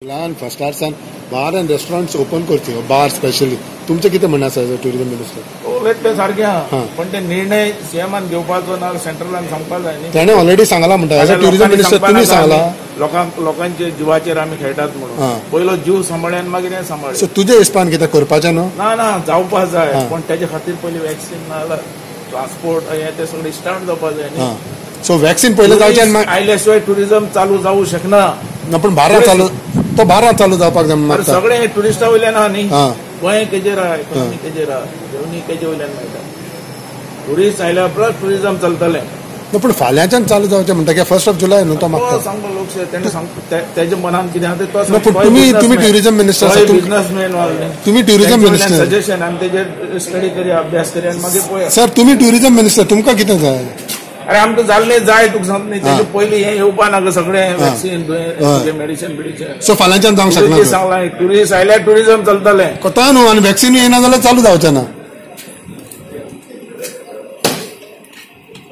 Plan फर्स्टार bar आनी restaurants open करची, bar specially. तुमचें कितें म्हणणें आसा एज अ ट्युरिझम मिनिस्टर? उलयत सारकें आहा, पण ते निर्णय सीएमान घेवपाचो ना, सेंट्रलान सांगपाक जाय न्ही. ताणें ऑलरेडी सांगला म्हणटा, एज अ ट्युरिझम मिनिस्टर तुमी सांगला लोकांक, लोकांच्या जिवाचेर आमी खेळटात म्हणून. पयलो जीव सांबाळ्ळे आनी मागीर हें सांबाळ्ळे. सो तुजे हिसपान कितें करपाचें न्हू? ना ना, जावपा जाय, पण तेजे खातीर पयलीं वॅक्सिन ना जाल्यार ट्रान्सपोर्ट हें तें सगळें स्टार्ट जावपा जाय न्ही. सो वॅक्सिन पयलें जावचें आयल्या शिवाय ट्युरिझम चालू जावू शकना. ना, पण बारा चालू, तो बारा चालू जावपाक जाय. सगळें ट्युरिस्टा वयल्यान आहा न्ही. गोंय केजेर आहा, इकॉनॉमी केजेर आहा, रेवन्यू केजे वयल्यान मेळटा. ट्युरिस्ट आयल्या प्लस ट्युरिझम चलतलें. पूण फाल्यांच्यान चालू जावचें म्हणटा की 1 जुलय न्हू तो मागता. सांगलो लोक तेणें सांग तेज्या मनान कितें आहा तें. पूण तुमी तुमी ट्युरिझम मिनिस्टर, बिझनसमॅन, तुमी ट्युरिझम मिनिस्टर, सजेशन आमी तेजेर स्टडी करया, अभ्यास करया आनी मागीर पळोवया. सर तुमी ट्युरिझम मिनिस्टर, तुमकां कितें जाय? अरे आमकां जाल्लें जाय तुका सांगता न्ही. तेजे पयलीं हें येवपा नाका सगळें वॅक्सिन, मेडिसिन बिडिसिन. सो फाल्यांच्यान जावंक शकना सांगलां, ट्युरिस्ट आयल्यार ट्युरिझम चलतलें. कोता न्हू, आनी वॅक्सिन येना जाल्यार चालू जावचें ना.